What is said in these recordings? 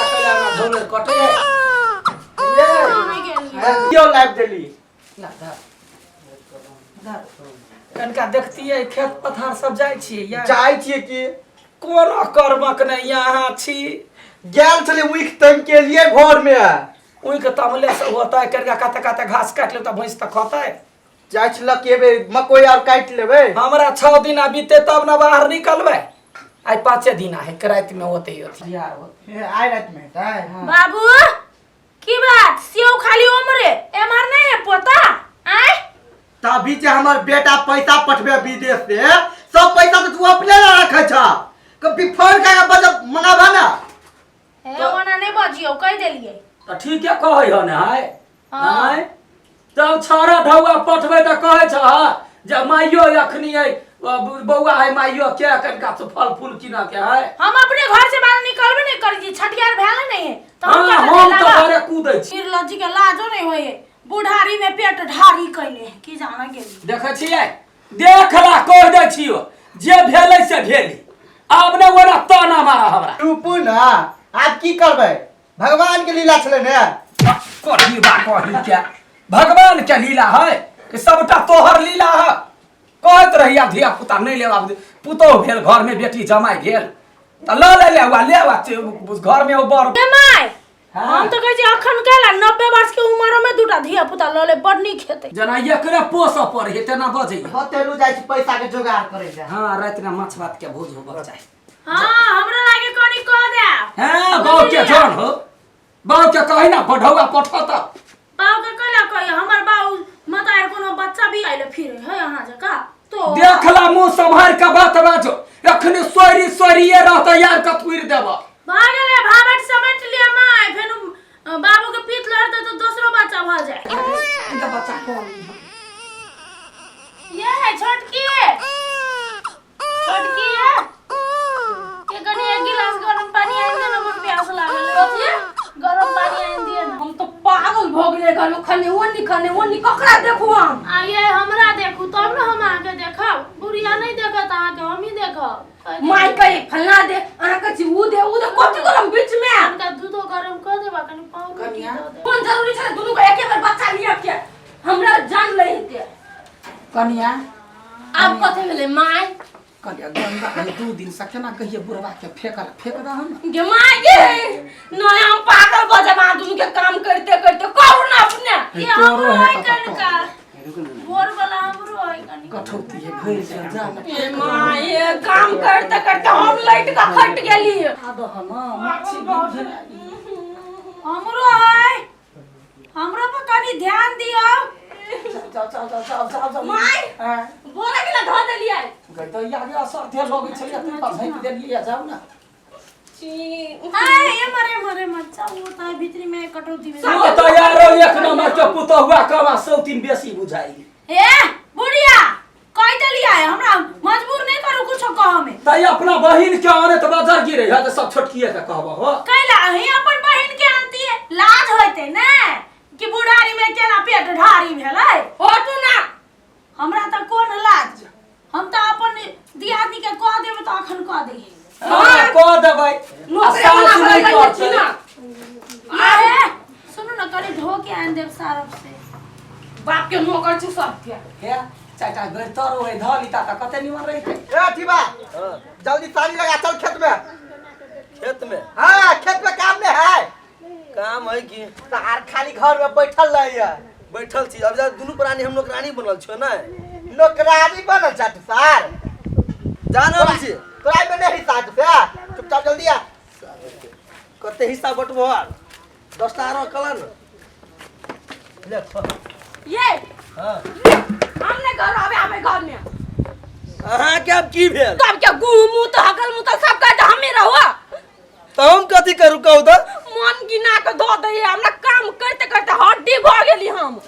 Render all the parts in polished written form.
कैला ना झोलर कटे है। नहीं गेलियै। क्यों लाइव देली ला धर धर कनिका देखतियै खेत पथार सब जाइ छियै या जाइ छियै की कोनो कर्मक नहि यहाँ छी गेल छलै उख तम के लिए भोर में ओहि तमले से होतै कनिका कते कते घास काटि लेतै भैंस तऽ खतै जाइ छल के बे मकई आर काटि लेबै हमरा 6 दिन बीते तब ने बाहर निकलबै। आइ 5 दिन है के राति में होते अथी यार होते। आइ राति में हेतै। बाबू की बात सेव खाली उमरे एमहर नहीं है पोता आय। तभी जे हमर बेटा पैसा पठबे विदेश से सब पैसा तो तू अपने ला रखे छ कभी फोन कर के बज मंगाबा ना। हे ओना नहीं बजियो कह देलिए। तऽ ठीके कहै हन हाय। हाँ। आँय तब छौड़ा ढौआ पठबै तऽ कहै छ जे माइयो अखनी है बौआ है माइयो के कनिका से फल फूल किना के है। हम अपने घर से बाहर निकलबे नहीं करी छी छठियार भेल नहीं है तो हम हाँ कतऽ हम तऽ लाबा? बड़े कूदै छी। निर्लज्जी के लाजो नहीं होय है बुढ़ारी में पेट ढारी कैले है की जाना गेली। देखै छियै देखला कह दै छियो जे भेलै से भेलै आब ने ओना ताना मारा हमरा। चुप ना आब की करबै भगवान के लीला छलै ने। कही बा कही क्या भगवान के लीला है कि सबटा तोहर लीला है। कहैत रहिया धिया पुता नहीं लेवा पुतोह भेल घर में बेटी जमाई भेल तऽ लऽ ले लेवा लेवा घर में ओ बर जमाई हाँ। हम तो कहै छी अखन केला 90 वर्ष के उम्र में दूटा धिया पुता लऽ ले बड़ नीक हेतै। जेना एकरे पोसऽ पड़ै है तेना बजै है। होते जाइ छी पैसा के जोगाड़ करै जा। हाँ राति में माछ भात के भोज होबक चाही। हाँ हमरा लागे कनी कह दे। हाँ बाप के जान हो बाप के कही ना बढ़ौआ पठत। बाप के कहला कही हमर बाऊ मतार कोनो बच्चा भी आइले फिर है अहाँ जका तो देखला मुंह सम्हार के बात बाजो अखनी सोरी सोरिए रहत यार के थुइर देब। भागल है भावट समेट लिया माय फेन बाबू के पीत लड़ते तो दोसरो बच्चा भ जाए। इनका बच्चा कौन ये है छोटकी छोटकी है के कनी एक गिलास गरम पानी आइन दे ना बड़ प्यास लागल है। गरम पानी आइन दिए ना। हम तो पागल भ गेलियै घर में खने ओनी खने ओनी ककरा देखू हम। आ ये हमरा देखू तब ना हम अहाँके देखब बुढ़िया नहीं देखत अहाँके हम ही देखब। माय कहे फलना दे अहाँ कहै छी ऊ दे ऊ दे कथी करम बीच में। कनिका दूधो गरम कऽ देबा कनी पाव रोटी कनिया। दऽ देबा। कोन जरूरी छै दुनू के एके बेर बच्चा लिअ के हमरा जान ले हेतै। कनिया आब कथी भेलै माय? कनिया गंगा है 2 दिन से केना कहिए बुढ़वा के फेकल फेक दहन न। गे माय गे नहीं हम पागल भऽ जाब अहाँ दुनू के काम करते करते कहू ना अपने। ये तोरो हमरो है है तऽ कनिका भोर वाला हमरो है कनिका। कठौती है भरि जा जा न। ए माय ये काम करते करते हम लैट के खट गेली। आ दहन माछी भी हमरो है हमरो पर कनी ध्यान दियौ। जाओ जाओ जाओ जाओ जाओ जाओ। माय हाँ। बोरा के धो देलियै। गई तो यार असर लगै छलै तै पर झाँपि देलियै जाउ ना। आय ये मरे मरे मच्चा वो तो भीतरी में कटौती में। ओ तो यारो एक नंबर के पुतहुआ कमा सौतीन बेसी बुझाई। ए बुढ़िया कह देलियै हमरा मजबूर नहीं करू कुछो कह में। तै अपना बहिन के आने त बाजार गिरे है त सब छोटकिए के कहब हो। कैला अहीं अपन बहिन के आनतिए लाज होइते ने कि बुढ़ारी में केना पेट ढारी भेलै। हटू ना। हमरा त कोन लाज हम त अपन दियादनी के कह देबै त अखन कह दे। हां कह देबै। नौकरी आ सासु वाला नहि घर करतै। छी ना। ए सुनू ना कनी धो के आन देब सारफ से। बाप के नौकर छी सबके। हे चाचा घर तर होय धली ता त कते निमन रहितै। ए ठीबा जल्दी साड़ी लगा चल खेत में। खेत में? हाँ खेत में काम नहीं है। काम है की? तार खाली घर में बैठल रही है। बैठल छी अब जा दुनू प्राणी हम नौकरानी बनल छियो ना। नौकरानी बनल छा तू सार? जान अबै छी। तोरा में नहीं हिस्सा तू से चुपचाप जल्दी आ। कते हिस्सा बटबो आर 10 टा आरो कला न ले खो। ये हां हम ने घर आवे आवे घर में। अहाँ के अब की भेल? तब के गु मुंह त हगल मुंह त सब कहत हमें रहो। त हम कथी करू कहू त? मन गिना के धो दे हमरा काम करते करते हड्डी भ गेली हम।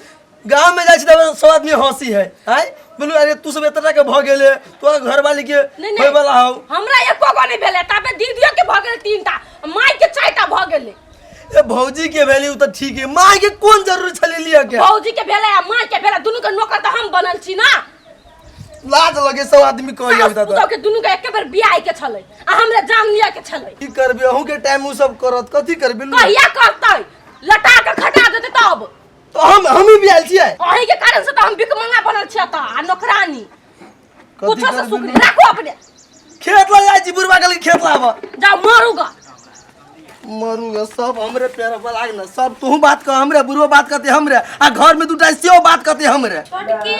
गांव में जाइ छी त सब आदमी हंसी है आय बोलू अरे तू सब एतना के भ गेले तोरा घरवाली के नहीं, नहीं। होय वाला हौ। हमरा एको गो नहीं भेले ताबे दीदियो के भ गेल 3 टा माय के 4 टा भ गेले। ए भौजी के भेली उ त ठीक है माय के कोन जरूरी छले लिया के? भौजी के भेले आ माय के भेले दुनू के नौकर त हम बनल छी ना। लाज लगे सब आदमी कह सास पुतोह के दुनू के एके बेर बियाह के छलै आ हमरा जान लिया के छलै। की करबी, अहूँ के टाइम उ सब करत, कथी करबी? कहिया करतै? लटा के खटा देतै तब। तो हम ही बियाल छियै। अहीं के कारण से तो हम भिखमंगा बनल छियै तऽ आ नौकरानी। कथी कुछो से करबी? सुख नहीं। राखू अपने। खेत लग जाइ छी, बुढ़वा कहलकै खेत लाब। जाओ मरूगा। मरूगा सब हमरे पैर पर लाग न, सब तू बात कर हमरे, बुढ़वा बात करते हमरे, आ घर में दूटा सेहो बात करते हमरे। छोटकी,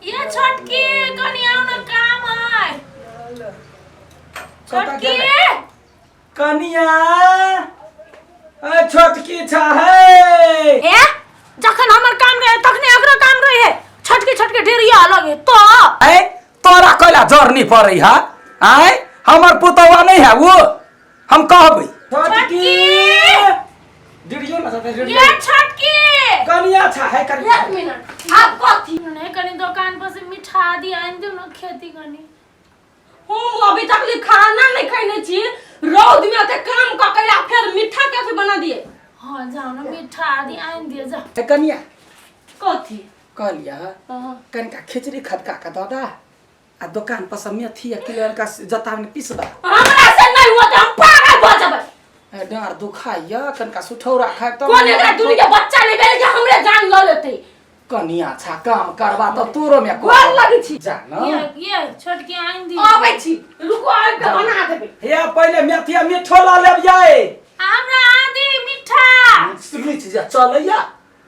ये छोटकी, कनी आओ ना, काम है छोटकी। कनिया, ए छोटकी छा है। ए जखन हमर काम रहे तखने एकरो काम रहे। छोटकी छोटकी ढेरिया अलग है तो। ए तोरा कैला जरनी पड़ै है? आय हमर पुतौआ नहीं है वो, हम कहबै। छोटकी। डिरियो ना सते। ये छोटकी। कनिया छा है कनिया। एक मिनट, आप कथी? नहीं, कनी दुकान पर से मीठा आदि आनि दियौ ना, खेती कनी। हम अभी तक ले खाना नहीं खैने छी, रौद में अते काम क के, आ फेर मीठा कैसे बना दिए? हाँ जाओ ना, मीठा आदि आनि दिअ, जाओ। ए कनिया। कथी? कहलिया कनिका खिचड़ी खदका के दऽ दा, आ दोकान पर से मेथी आ किलो का जता में पीस दा। हमरा से नहीं हुआ तो हम पागल भ जेबै। ए, डाँर दुखाइया, कनिका सुठौरा खाए तब। कोन एकरा दुनू के बच्चा नहीं भेल कि हमरे जान ल लेतै? कनिया छा, काम करबा तऽ तोरो में गोर लगै छी। जा न। ये छोटकी आनि दियौ। आबै छी, रुको, आबि के बना देबै। हे पहिले मेथी आ मिठो लऽ लेब यै। हमरा आदि मीठा। स्विच जे चलैया।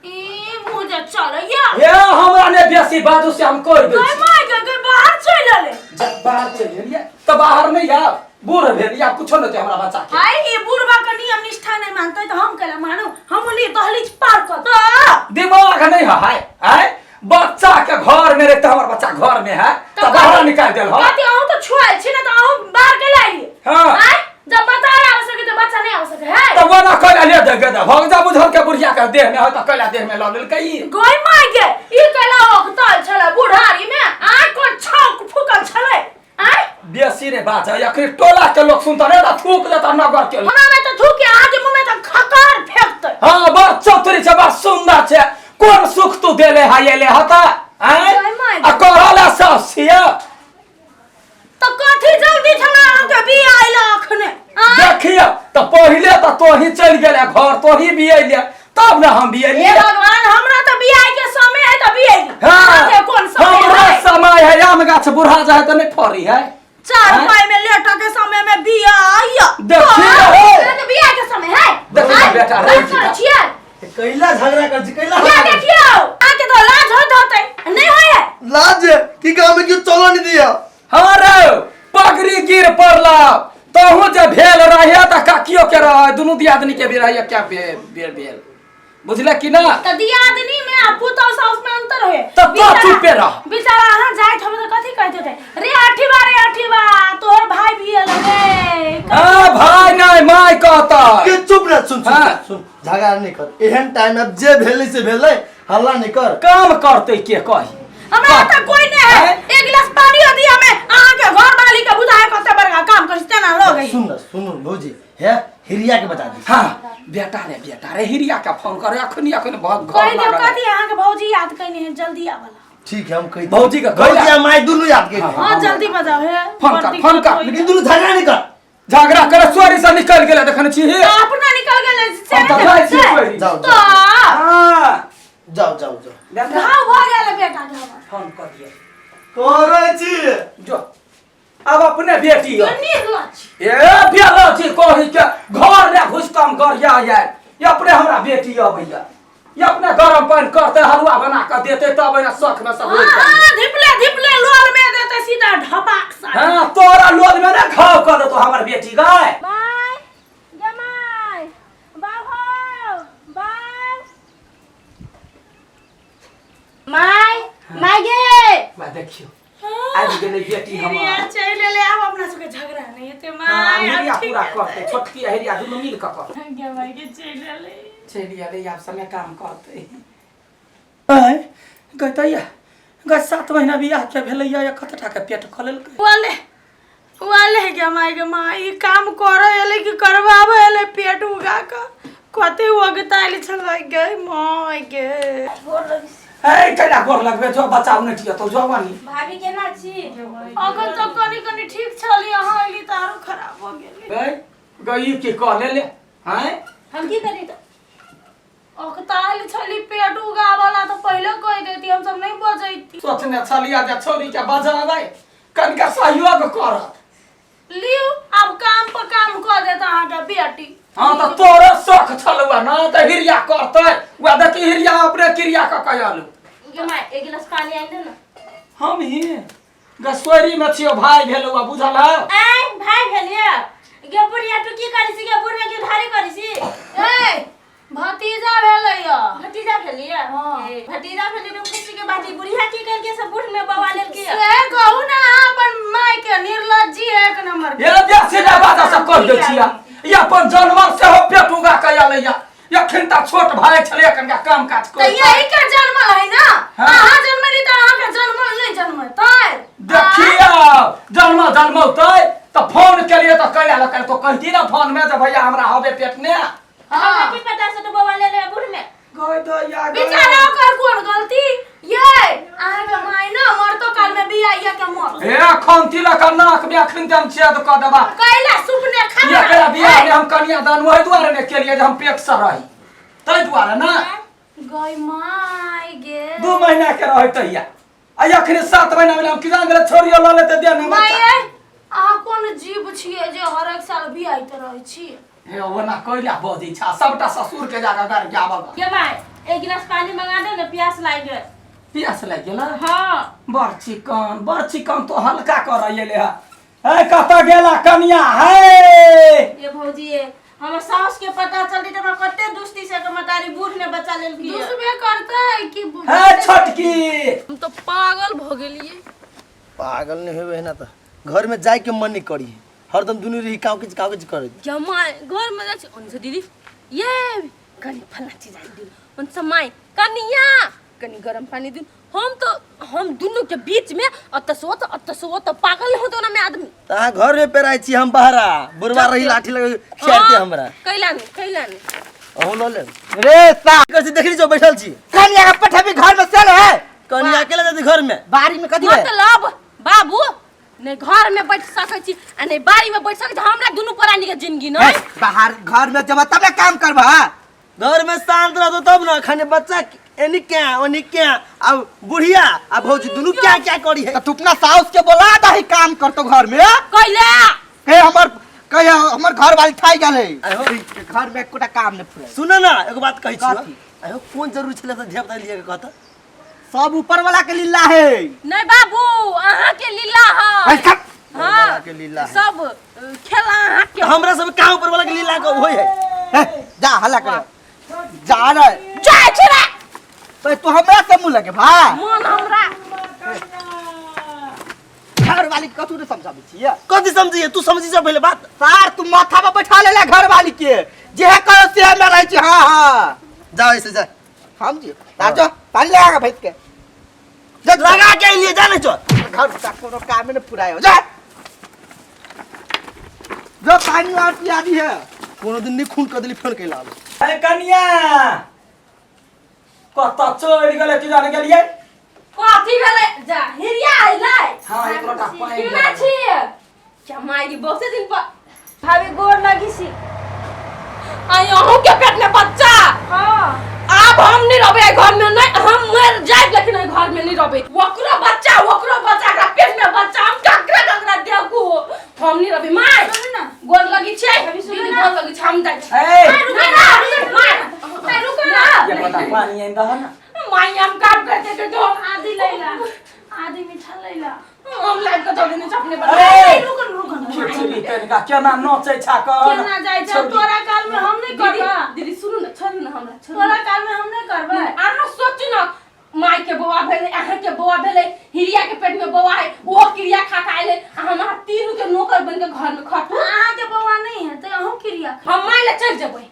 ई मुँह जे चलैया। हे हमरा ने बेसी बाजू से हम कहि दै गै छी। माय गे, गै बाहर चलि एलै। जा बाहर चलि गेलियै तऽ बाहर नहि आब, बूढ़ भेल या कुछो नहि छै हमरा बच्चा के। हाय, ई बुढ़बा के नियम निष्ठा नहीं मानते तो हम कैला मानू? हम ली दहलीज पार कर तो। दिमाग नहीं है हाय आय, बच्चा के घर में रहते, हमर बच्चा घर में है तऽ बाहर निकाल देल हो। कथी अहूँ तो छुआल छी ना, तो अहूँ बाहर के लाइए। हाँ। आय जब बता आवे सके तो बच्चा नहीं आवे सके है। तऽ ओना कैला ले दे गदा भग जा, बुझल के बुढ़िया के देह में है तऽ कैला देह में लऽ लेलकै ई? गय माय गे, ई कैला ओकतल छलै बुढ़ारी में? आय कोन छौक फुकल छलै? आय बेसी रे बात है, अखनी टोला के लोग सुनता रे तऽ थूक देता नगर के लोग। हमरा में तो थूके, अहाँ के मुंह में तो खकार फेंकतै। हाँ, बड़ चतुरी छै, बड़ सुंदर छै, कोन सुख तू देले है एले हता? आय जय माय। आ करला सब छिया। तो कथी जल्दी छलै अहाँ के बियाह आइल अखने? आय देखिए तऽ पहिले तऽ तोही चलि गेले घर, तोही बियैले तब ने हम हे बियैलियै। भगवान, हमरा तो बियाह के समय है तो बियाह। हाँ, के कोन समय हमरा है? समय है, आम गाछ बुढ़ा जाए तऽ नहीं फरी है। चार आँय? पाई में लेटा के समय में बियाह आइया। देखिए हो। तो बियाह के समय है। देखिए आँय? बेटा, बात रहि करै छियै? कैला झगड़ा कर छी, कैला? या देखियौ, अहाँके तो लाज होइत होतै, नहीं होय है? लाज की गाँव में क्यों चलो नहीं दिया? हाँ रे, पगड़ी गिर पड़ला तहु जे भेल रहे तऽ काकियो के रहे, दुनू दियादनी के भी रहे, क्या भेल भेल बुझले कि ना? तऽ दियादनी में आ पुतौह साउस में अंतर होय। तऽ तो चुपे रह। बेचारा अहाँ जाइत होबै तऽ कथी कहैत होतै? रे अठीबा, रे अठीबा, तोहर भाई भी एल रे। हाँ भाई नहीं, माय कहता। के चुप रह, सुन सुन। हाँ। सुन, झगड़ा नहीं कर, एहन टाइम अब जे भेलै से भेलै, हल्ला नहीं कर। काम करते के कही? हमरा तऽ कोई नहीं है। आँय? एक गिलास पानी दिया में अहाँ के घर वाली के बुझाए कते बड़का काम करै छी तेना लगे। सुन न, सुन भौजी, हे हिरिया के बता दी। हाँ बेटा रे, बेटा रे, हिरिया के फोन करे अखनी अखनी बहुत घर कहि दियौ। लागल है। कथी अहाँ के भौजी याद कइने है, जल्दी आवला। ठीक है, हम कहि भौजी के भौजी कैला? आ माय दुनू याद के। हाँ, हाँ जल्दी बजाओ हे। फोन कर, बड़ दिक्कत फोन कर। होइया। लेकिन दुनू झगड़ा नहीं कर। झगड़ा करे चोरी से निकल गेलै, देखने छी। अपना निकल गेलै से। हम तऽ जाइ छी चोरी। जाओ। तो हाँ जाओ जाओ जाओ। बेटा। घाव भऽ गेल बेटा के हमर। फोन कर दिए। करै छी। जो अब अपने बेटी हो। निर्लज। ए बेलो छी कही के घर में घुस काम कर या ये अपने हमरा बेटी अबैया, ये अपने गरम पानि करते, हलुआ बना के देते तब एना शौक में सब होइत। हाँ धिपले धिपले लोल में देते सीधा ढपाक सा। हाँ तोरा लोल में ना घाव कर देतो हमर बेटी गाय। माय जमाय बाबू बाय my my गे। मैं देखियो आबि गेलै बेटी हमर। हिरिया चलि एलै, आब अपना सबके झगड़ा नहि हेतै। हाँ, माय हिरिया आब ठीक पूरा करते, छोटकी आ हिरिया दुनू मिल कऽ करते। गे माय गे, चलि एलै। चलि एलै, आब समय काम करते। आँय गतैया गै, 7 महीना बियाह के भेलैया, या कतटा के पेट खोललकै? वाले वाले गे माय गे माय, ई काम करे एलै कि करबाबै एलै? पेट उगा कऽ कते ओगतायल छलै गे माय गे। ए कैला गोर लगबे जो बचाव नहि ठिया तो जवानी। भाभी केना छी? अखन तऽ कनि कनि ठीक छली, अहाँ अयली तऽ आरो खराब भऽ गेली। गई गई की कह ले ले हैं? हम की करी तऽ? अखतायल छली पेट उगावला तऽ पहिले कहि देती, हमसब नहि बजैती। सोचने छलिया जे छौरी के बजाबै कनिका सहयोग करत। लिउ आब काम पर काम कऽ देत अहाँके बेटी। हाँ तऽ तोरे शौक छलौआ ना तऽ हिरिया करतै, वएह देखी हिरिया अपने क्रिया कऽ कऽ आलू। गे माय, एक गिलास पानी आनि दे ना। हम ही गसोरी में छियो भाई भेलौआ, बुझल है? आय भाई भेलिया गे बुढ़िया, तू की करै छी गे? बुढ़ में की उधारी करै छी? ए भतीजा भेलैया। भतीजा भेलिया? हाँ। ए, भतीजा भेली तो खुशी के बात, ई बुढ़िया की करके सब बुढ़ में बवा लेलकी? से कहू ना अहाँ अपन माय के, निर्लज्जी एक नंबर के। ये बेसी ना बात सब कर दै छिया, ई अपन जानवर सेहो पेट उगा कऽ आलैया। एखन तऽ छोट भाई छलै, कनिका काम काज तऽ कर। यही के जन्मल है ना? हाँ। अहाँ जन्मली तऽ अहाँके जन्मल नहि जन्मतै। देखियौ जन्म जन्मौतै तऽ फोन केलियै तऽ कैला लऽ तो कहती ना फोन में जे भैया हमरा हबे पेट ने। हमरा की पता से तू बवा ले ले बुढ़ में। गय दैया गय। बेचारा ओकर कोन गलती? ये अहाँके माय ना मरतो काल में बियाह के मर। हे अखन तिलक आ नाक में अखन हम छेद कऽ देबा। कैला सुपने खा। ये एकरा बियाह में हम कन्यादान ओहि दुआरे ने केलियै जे हम पेट से रही, ताहि दुआरे ना। गय माय गे। 2 महीना के रहै तहिया आ अखन 7 महीना भेलै, हम की जान गेलै छोड़ियो लऽ लेतै दे ने। माय ये, अहाँ कोन जीव छियै जे हर एक साल बियाहते रहै छी? हे ओना कैला बजै छ, सबटा ससुर के जाके घर जाबऽ। गे माय, एक गिलास पानी मंगा दे ना, प्यास लागि गेल। प्यास लागि गेल? हाँ। बड़ चिकन बड़ चिकन तो हल्का कर अयले है। ए कतऽ गेला कनिया है? ये भौजी ये, हमर साउस के पता चलती त हमरा कते दुस्ती से के मतारी बूढ़ ने बचा लेलकी। दुसबे करतै कि हे छोटकी। हम तऽ पागल भऽ गेलियै। पागल नहीं होबे ना तऽ घर में जाए के मन नहीं करी, हरदम दुनू रही काव किच काव किच करे। जमाय घर में जाइ छी ओनसँ दीदी ये कनि फल्लाँ चीज आनि दियौ, ओनसँ माय कनिया कनि गरम पानी दियौ। हम तो हम दुनू के बीच में अतऽ से ओतऽ अतऽ से ओतऽ पागल नहीं होतो ना में आदमी। तऽ अहाँ घर में पेराइ छी, हम बहरा बुढ़वा रही लाठी लगे खेरते हमरा। कैला नहीं कैला नहीं। अहूँ लऽ लेब। रे सा कर छी देखली जो बैठल छी। कनिया के पठेबी घर में चल है। कनिया अकेले जेतै घर में? बाड़ी में कथी है? मतलब बाबू नहीं घर में बैठ सकै छी आ नहीं बाड़ी में बैठ सकै छी, हमरा दुनू प्राणी के जिंदगी नहीं। हे, बाहर घर में जब तब काम करबा। घर में शांत रहतो तब ना, खाने बच्चा एनी क्या ओनी क्या आ बुढ़िया आ भौजी दुनू क्या क्या करी है। तो तू अपना साउस के बोला दही काम करतो घर में। कैला? कहे हमर, कहे हमर घर वाली थाई गेल है। आयो। घर में एकोटा काम नहीं फुरे। सुन ना एगो बात कहै छी। कथी? आयो कोन जरूरी छलै तऽ धिया पुता लिए के कहता? सब ऊपर वाला के लीला है। नहीं बाबू अहाँ के लीला है। ऐसा? हाँ, वाला के लीला है। सब खेला अहाँ के। हमरा सब कहाँ ऊपर वाला के लीला के होय है। हे, जा हल्ला कर जा रे। जाय छी रे। तो तू हमरा से मुंह लगे भा। मन हमरा घर वाली कथू ने समझाबै छियै? कथी समझिए तू समझी जा पहिले बात। सार तू माथा पर बैठा ले घर वाली के, जे कहो से में रहै छी। हाँ हाँ जा ऐसे जा। हम जी तार जो पानी लगा के भैंस के जा लगा के लिए जा नहीं चल। घर का कोनो काम नहीं पुरायो, जा जो पानी और पिया दी है। कोनो दिन नहीं खून कर देली फोन कैला आबै। अरे कनिया कतऽ चलि गेलै की जाने गेलियै? कथी भेलै? जा हिरिया अइलै। हाँ एक लोटा पानि केना छी जमाई गी बहुते दिन पर? भाभी गोर लगी छी। आई अहूँ के पेट में बच्चा? हाँ। आब हम नहीं रहबे घर में, नहीं हम मर जाए लेकिन एहि घर में नहीं रहबे। ओकरो बच्चा ओकरो बच्चा एकरा पेट में बच्चा, हम ककरा ककरा देखू, हम नहीं रहबे। My सुनू ना। गोर लगी छै। भाभी, सुनू दीदी ना। गोर लगी छै, हम जाइ छी। ए रुको ना, my ए, रुको ना। एक लोटा पानि आनि दह ना। My हम काम करते थे तो आधी लैला आधी मीठा लैला। हम लाइफ के दऽ देने छै अपने बना। अरे रुको ना, रुको ना। खिचड़ी कनिका केना नचै छा कह। केना जाइ छै? तोरा काल में हम नहीं दीदी करबा। दीदी सुनू ना, छोड़ू ना हमरा, छोड़ू तोरा ना। काल में हम नहीं करबै। अहाँ सोचू ना, माय के बौआ भेलै, अहाँ के बौआ भेलै, हिरिया के पेट में बौआ है, ओहो क्रिया खा के आयल है, आ हम अहाँ तीनू के नौकर बन के घर में खटू। अहाँ के बौआ नहीं है तऽ अहूँ क्रिया खा। हम my ले चलि जेबै।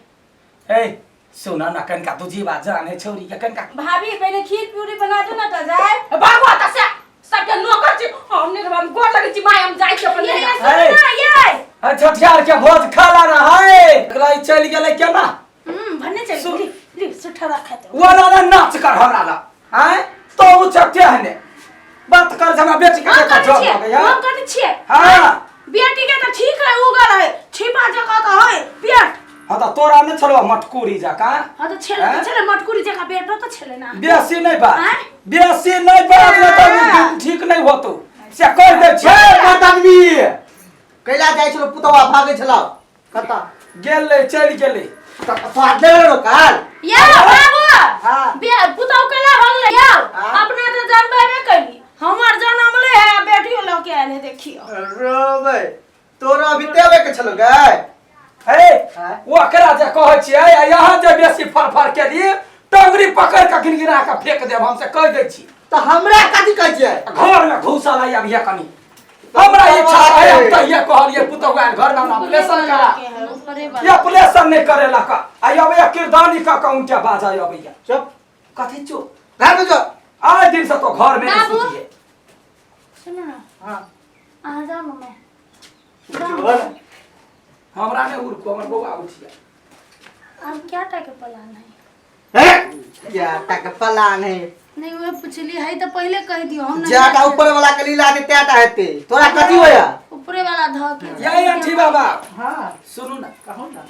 ए सुन ना कनिका तू जीवा जाने छौरी के कनिका। भाभी पहले खीर पूरी बना दो ना तो जाए। बाबू अतऽ से सबके नौकर छी, हम नहि रहब, हम गोर लगै छी my, हम जाइ छी अपन ये, ये, नैहरा। सुन ना, ये। ए छठियार के भोज खाला ना है, एकरा ई चलि गेलै केना? भन्ने चलि सुन। गेलै। ली, सुठा रखा तो। ओना ना नाच कर हमरा लग। आँय तो उ चट्टे हने बात कर हमरा बेटी के हम देखा कथी जब छियै लगैया हम कथी छियै हाँ बेटी के तऽ ठीक है उगल है छिपा जगह तऽ है पेट हाँ तऽ तोरा नहि छलौ मटकूरी जकाँ हाँ तऽ छेले हैं? तऽ छेले मटकुरी जकाँ बेटो तऽ छेले ना बेसी नहि बात आँय? बेसी नहि बात नहि तऽ ठीक नहि होतो से कहि दै छे छियै मत आदमी कैला जाइ छलो पुतवा भागै छलो कतऽ गेलै चलि गेलै तऽ स्वाद ले लो काल यौ बाबू हाँ। बे पुतहु केला भगलै यौ हाँ। अपना तऽ जानबे नहि कैली हमर जनम ले है बेटियो लऽ के आयल है देखियो रोबे तोरा अभी तेवे के छलो गे हे आँय? ओकरा जे कहै छियै आ यहाँ जे बेसी फरफर केली टंगरी पकड़ि कऽ गिनगिना कऽ फेंक देब हम से कहि दै छी तऽ हमरा कथी कहै छियै घरमे घुसल है अभी कनी हमरा इच्छा है हम तहिये कहलियै पुतहु आयल घरमे हमरा ऑपरेशन करा ये ऑपरेशन नहि करेलक आ अबैया किरदानी कऽ कऽ उनटा बाजऽ अबैया चुप कथी चुप घर में जो आइ दिन से तो घरमे नहि बाबू। सुतियै सुनू ना हां अहाँ जाउ ने मैं बोल हमरा नहि उड़को हमर बौआ उठिया हम क्या टाके प्लान है हे या तक प्लान है नहीं वह पूछली है तो पहले कह दियो हम नहीं जाटा ऊपर वाला के लीला दे त्याटा हेते तोरा कथी होया ऊपरे वाला धऽ के या अंठी बाबा हां सुनू ना कहू ना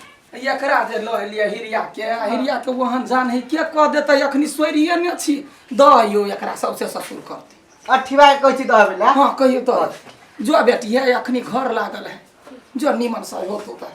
एकरा जे लऽ एलियै हिरिया के आ हिरिया के ओहन जान है के कह देतै अखनी सोरिये ने छी दऽ अइयौ एकरा सबसे ससुर करतै अठीवा के कहै छी दहबे ला हाँ कहियौ तऽ जो बेटी है अखनी घर लागल है जो निमन से होतो तऽ